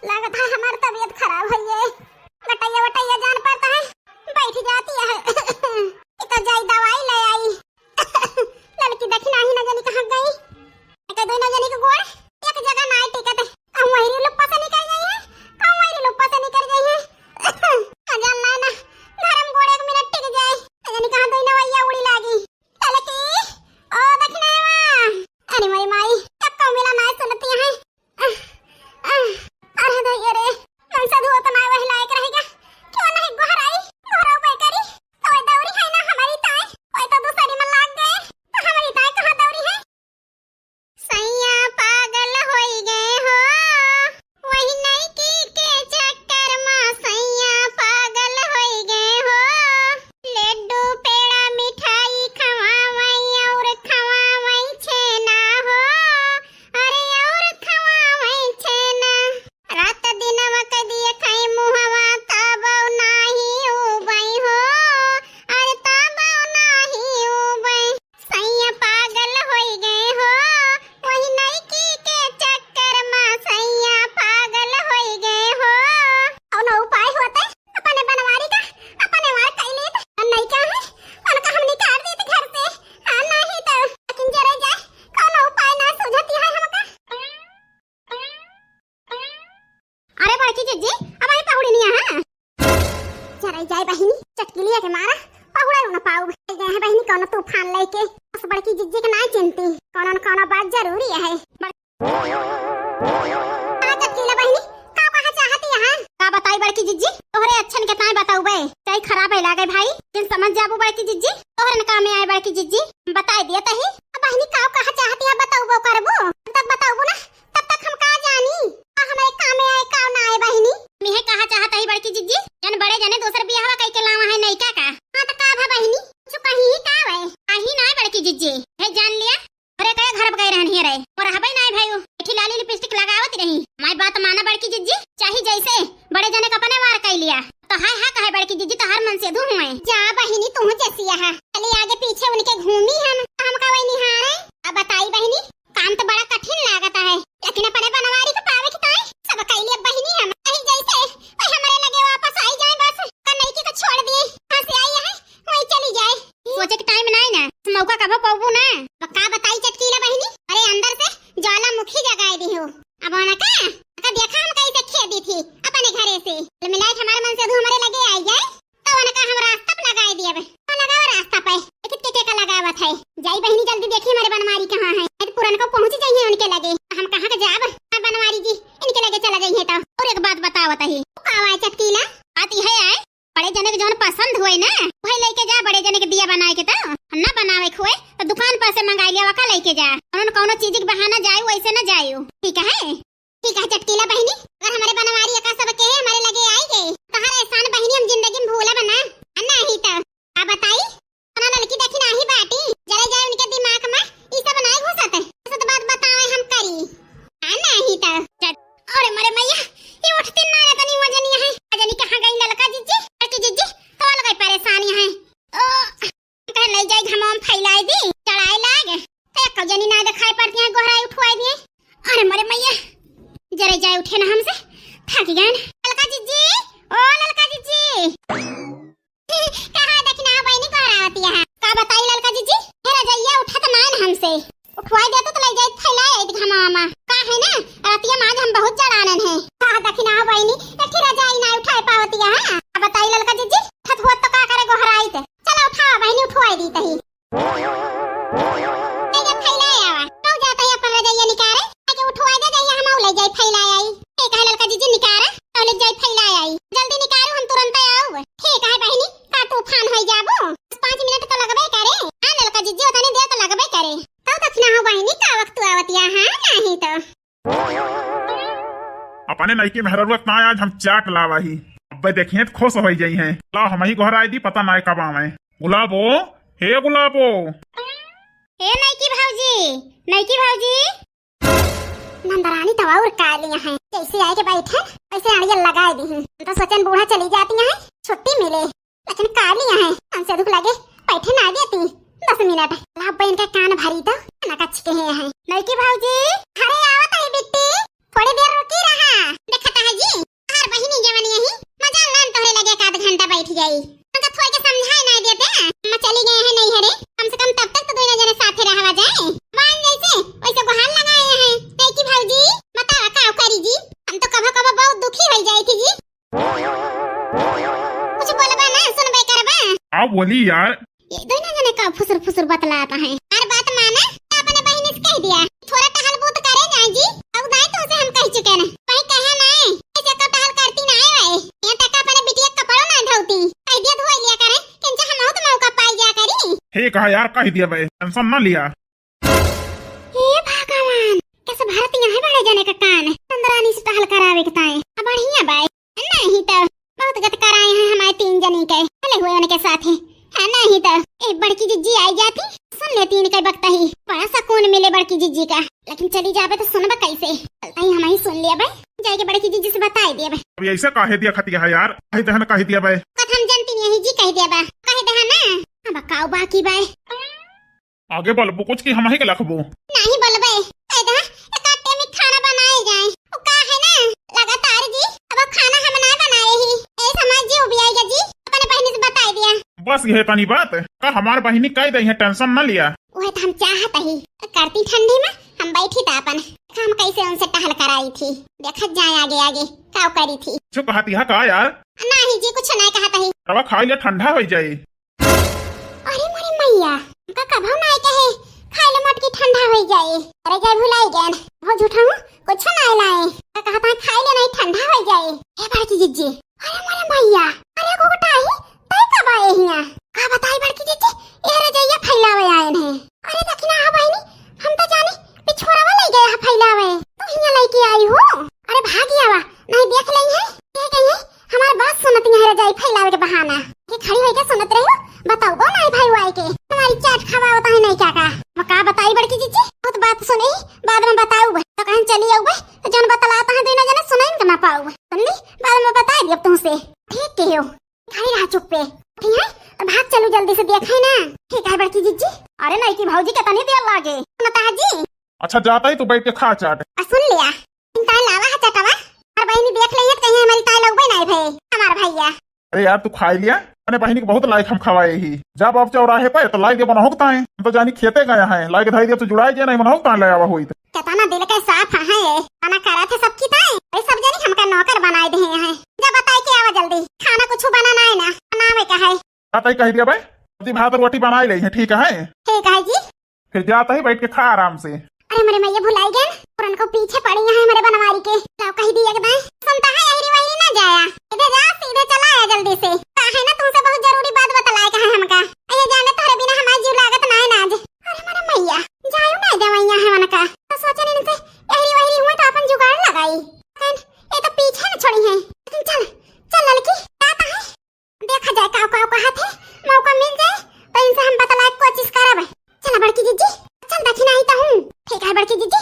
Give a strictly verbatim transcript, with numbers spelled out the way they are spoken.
लागत है हमार तबीयत खराब है ये। गटैया वटैया जान पड़ता है, बैठ जाती है। इतना जाई दवाई ले आई। ललकी देखी नाही ना जानी कहाँ गई। एक दो ना जानी के गोड़ एक जगह ना टिकत। कहूँ वही लुप्पा से निकल गई है, कहूँ वही लुप्पा से निकल गई है। ना जान ना, ना, घर में गोड़ एक मिनट टिक जाए। ना जानी कहाँ दो नवैया उड़ी लागी। ललकी, ओ दखिनवा। अरे मोरी माई, कब को मिला ना सुनती है। आह, आह, अरे दैया रे, मनसेधू तो ना वही लायक रहेगा। क्यों नहीं गोहराई? गोहराऊ बे करी। तो वही दौरी है ना हमारी ताई, वही तो दूसरी में लाग गए। तो हमारी ताई कहाँ दौरी है? सैया पागल होई गए हो, वही नईकी के चक्कर में सैया पागल होई गए हो। लड्डू पेड़ा मिठाई खवावई और खवावई छेना हो, अरे और खवावई छेना। रात दिनवा क दिए खाई मुहवा तबौ नाही उबई हो, अरे तबौ नाही उबई। सैया पागल होई गए हो, वही नईकी के चक्कर में सैया पागल होई गए हो। कौनो उपाय होते अपने बनवारी का, अपने वार कई लेत। नईका है, उनका हम निकाल देत घर से। हाँ, नहीं तो लेकिन जरे जाए, कौनो उपाय ना सूझती है हमका। अरे बड़की जिज्जी, अब आई पहुड़ी नहीं है। जरे जाए बहिनी, चटकिलिया के मारा पहुड़ा ना पाऊ। गए हैं बहिनी कौनो तूफान लेके। बस बड़की जिज्जी के ना चिंती, कौनो न कौनो बात जरूरी है। बड़- हाँ, चटकीला बहिनी, का कहा चाहती है? का बताई बड़की जिज्जी, तोहरे अच्छन के ताई बताऊ बे। चाहे खराब है लागे भाई, जिन समझ जाबू बड़की जिज्जी, तोहरे न कामे आए बड़की जिज्जी। बताई दिया तही। अब बहिनी का कहा चाहती है, बताऊ बो करबू, तब बताऊ ना, तब तक हम का जानी। आ हमारे कामे आए का ना आए बहिनी। मिहे कहा चाहत ही बड़की जिज्जी, जन बड़े जने दोसर बियाहवा कई के लावा है नईका का। हाँ तो का भा बहिनी, कुछ कही ही का वे? कही ना बड़की जिज्जी, है जान लिया। अरे कहे घर गए रहन ही रहे और हबे ना भाई, बैठी लाली लिपस्टिक लगावत रही। हमारी बात माना बड़की जिज्जी, चाही जैसे बड़े जने का अपने वार कई लिया। तो हाय हा कहे बड़की जिज्जी, तो हर मनसेधू हुए। जा बहिनी तू जैसी है, चली आगे पीछे उनके घूमी हम, हम का वही निहारे। अब बताई बहिनी, काम तो बड़ा कठिन लागत है, लेकिन अपने बनवारी को पावे के ताई सब कैले बहिनी हम। कहीं जैसे कोई हमारे लगे वापस आई जाए, बस कन्हैया को छोड़ दिए, कहाँ से आई है वही चली जाए। सोचे के टाइम नहीं ना, मौका कबो पाबू ना। अब का बताई चटकीला बहिनी, अरे अंदर से ज्वालामुखी जगाए दी हो। अब उनका का देखा हम कैसे खेदी थी अपने घरे से। कुल मिलाए के हमारे मनसेधू हमारे लगे आई जाए, तो उनका हम रास्ता पे लगाए दिए। तो लगाओ रास्ता पे, देखित के, के का लगावत है। जाई बहिनी जल्दी देखी हमारे बनवारी कहाँ है। अरे पुरन को पहुँच जाइए उनके लगे। हम कहाँ के जाब? हाँ बनवारी जी, इनके लगे चला जाइए तो। और एक बात बतावत ही। का हुआ चटकीला? बात यह है, बड़े जने के जौन पसंद हुए ना, वही लेके जा। बड़े जने के दिया बनाए के तो ना बनावे के हुए तो दुकान पर से मंगाई लिया, वका लेके जा। कौनो न कौनो चीज के बहाना जाए, वैसे ना जाए, ठीक है? ठीक है चटकीला बहिनी, अगर हमारे बनवारी अका सब के हमारे लगे आई गए, तो हर एहसान बहिनी हम जिंदगी में भूलब ना। आ नहीं तो का बताई, अपना लड़की देखी नाही बाटी, जरे जाए उनके दिमाग में ई सब नहीं घुसत। घुसत बात बतावे हम करी। आ नहीं तो चट-, अरे मरे मैया, ये उठती ना रे तनी वजनिया है। वजनी कहाँ गई ललका जिज्जी? ललकी जिज्जी, तो अलग ही परेशानी है। ओ, कहे ले जाए घामवा में फैलाए दी, चढ़ाए लाग। तो एक जनी ना दिखाई पड़ती है, गोहराई उठवाए दिए। अरे मरे मैया, जरे जाए उठे ना हमसे, थक गए ना। ललका जिज्जी, ओ ललका जिज्जी। कहाँ देखना बहिनी गोहरावती है? का बताई ललका जिज्जी, हे रजैया उठत ना है ना हमसे। उठवाए देते तो ले जाए फैलाए दी घामवा में। का है ना, रतिया में आज हम बहुत जड़ानन है। का देखना बहिनी, एक ठे रजाई ना उठाए पावती है। का बताई ललका जिज्जी, उठत हुआ तो का करे गोहराई ते। चला उठावा बहिनी, उठवाए दी तही। ले जा फैलाए आवा। कहू जाता है अपन रजैया निकारे, आके उठवाए दे जाइए, हम ले जाए फैलाए आई। ठीक है ललका जिज्जी निकारा, तो ले जाए फैलाए आई। जल्दी निकारो, हम तुरंत आऊ। ठीक है बहिनी, का तूफान होई जाबो? बस पाँच मिनट तो लगबे करे। हाँ ललका जिज्जी, उतनी देर तो लगबे करे। तो दखना हो बहिनी, का वक्त आवत या, हाँ नहीं तो। अपने नईकी मेहररुआ के ताई आज हम चाट लावा ही। अब्बे देखिए तो खुश होई जाई हैं। ला हम ही गोहराई दी, पता नाय कब आवे। गुलाबो, हे गुलाबो। हे नईकी भौजी, नईकी भौजी। नंदरानी तो और का लिया है, जैसे आए के बैठे वैसे अड़ियल लगाए दी हैं। हम तो सोचन बूढ़ा चली जाती हैं, छुट्टी मिले। लेकिन का लिया है, हमसे दुख लगे, बैठे ना देती दस मिनट। ला अब्बे इनका कान भरी तो ना कच के हैं। नईकी भौजी। अरे आवत है बिट्टी, थोड़ी देर रुकी रहा। देखता है उनका थोड़ के समझाए ना देते। अम्मा चली गए हैं नैहरे, कम से कम तब तक तो दोनों जने साथे रहवा जाए। वाइन जैसे वैसे गुहार लगाए हैं। नहीं कि भौजी, बतावा का करी जी, हम तो कभो कभो बहुत दुखी हो जाए थी जी। कुछ बोलबा ना, सुनबे करबा। हाँ बोली यार। ये दोनों जने का फुसुर फुसुर बतलाता है। हर बात माना, अपने बहिनी से कह दिया, थोड़ा टहल बूत करे जाए जी। अब दाई तो से हम कह चुके ना, कहीं कहे ना, ऐसे का टहल करती ना आए। यहाँ तक अपने बिटिया कपड़ों ना धोती, कह दिया धोई लिया करे, किंचा हम बहुत मौका पाई गया करी। हे कहा यार, कह दिया बे, टेंशन ना लिया। हे भगवान, कैसे भरत यहाँ बड़े जने का कान, चंद्रानी से टहल करावे के ताए। अब बढ़िया बाय, नहीं तो बहुत गत कराए हैं हमारे तीन जनी के, चले हुए उनके साथ ही। हाँ, नहीं तो एक बड़की जिज्जी आई जाती, सुन लेती इनके बकता ही, बड़ा सुकून मिले बड़की जिज्जी का। लेकिन चली जाबे तो सुनबे कैसे? चलता ही हम ही सुन लिया बे, जाके बड़की जिज्जी से बताई दिया बे। अब ऐसे काहे दिया खतिया है यार, कह दहन कह दिया बे। कथम जनती नहीं जी, कह दिया बे, कह दहन ना। अब काऊ बाकी बे। आगे बोलबू कुछ कि हमही के लखबू? नहीं बोलबे। कह दे, एक आटे में खाना बनाए जाए। वो का है ना, लगातार जी, अब खाना हम ना बनाए ही। ए समाज जी उबियाई गया जी, अपने बहिनी से बताई दिया। बस यह तनी बात, का हमार बहिनी कह दे है, टेंशन ना लिया। वह तो हम चाहत ही, करती ठंडी में हम बैठी था अपन, हम कैसे उनसे टहल कराई थी। देखत जाए आगे आगे का करी थी। जो कहती है का यार? नहीं जी, कुछ नहीं कहत ही। रवा खाई ले, ठंडा हो जाए। अरे मोरे मैया, का कभो नाय कहे, खाए ले मोटकी ठंडा होई जाए। अरे जाए भुलाई गए, हो झूठा हूँ, कुछ नाय लाए। का कहता है खाए ले नहीं ठंडा होई जाए। हे बड़की जिज्जी, अरे मोरे मैया, अरे गोगटा ही, तय कब आए हिया? का बताई बड़की जिज्जी, ए रजैया फैलावे आए हैं। अरे दखिना हो बहिनी, हम तो जानी पिछोरवा ले गया है फैलावे, तू हिया लेके आई हो। अरे भागी आवा, नहीं देख लेई है, ये कही है, हमार बात सुनती है रजाई फैलावे के बहाना। ये खड़ी होके सुनत रही हो, बताओ गो नहीं भाई वाई के, हमारी चाट खवावता है नहीं क्या का। वो का बताई बड़की जिज्जी, बहुत बात सुने ही, बाद में बताऊ बे। तो कहीं चली आऊ बे, तो जौन बतलाता है दोनों जने सुनाइन के ना पाऊ बे। सुन ली, बाद में बताई दिया तुमसे। ठीक के हो, खड़ी रहा चुप पे। ठीक है, तो भाग चलू जल्दी से देखे ना। ठीक है बड़की जिज्जी। अरे नहीं की भौजी के तनी देर लागे। नता जी। अच्छा जाता ही तू बैठ के खा चाट। आ सुन लिया, ताई लावा है चटवा, और बहिनी देख लेइहैं त कहिहैं हमारी ताई लगबे नाहीं भए, हमार भैया। अरे यार, तू खाई लिया, अपने बहिनी के बहुत लायक हम खवाए ही। जब अब चौराहे पे तो लाई दे बनहुक ताई, हम तो जानी खेते गया है, लाई के धाई दे तो जुड़ाई जे नहीं बनहुक ताई ले आवा होई तो। केतना दिल के साफ है, मना करा थे सबकी ताई, ये सब जनी हमका नौकर बनाए दे हैं। जब बताई के आवा जल्दी, खाना कुछ बनाना है ना, बनावे का है। हाँ ताई कह दिया भाई, सब्जी भात रोटी बनाए ले है, ठीक है? ठीक है जी। फिर जाता ही बैठ के खा आराम से। अरे मरे मैया भुलाई गए, पुरन को पीछे पड़ी यहाँ हमारे बनवारी के। लाओ कह दिया एकदम। सुनता है यही वही ना जाया। इधर जा सीधे चला आया जल्दी से। का है ना तुमसे बहुत जरूरी बात बतलाए का है हमका। ये जाने तोरे बिना हमारा जीव लागत ना है ना आज। अरे मरे मैया, जायो ना दे मैया है उनका। तो सोचे नहीं से यही वही हुआ तो अपन जुगाड़ लगाई। कन ये तो पीछे न छोड़ी है। लेकिन चल, चल लड़की, जाता है। देखा जाए काव काव कहत है, मौका मिल जाए तो इनसे हम बतलाए के कोशिश करब। चला बड़की जिज्जी, चल दखिना आई तो हूँ। ठीक है बड़की जिज्जी।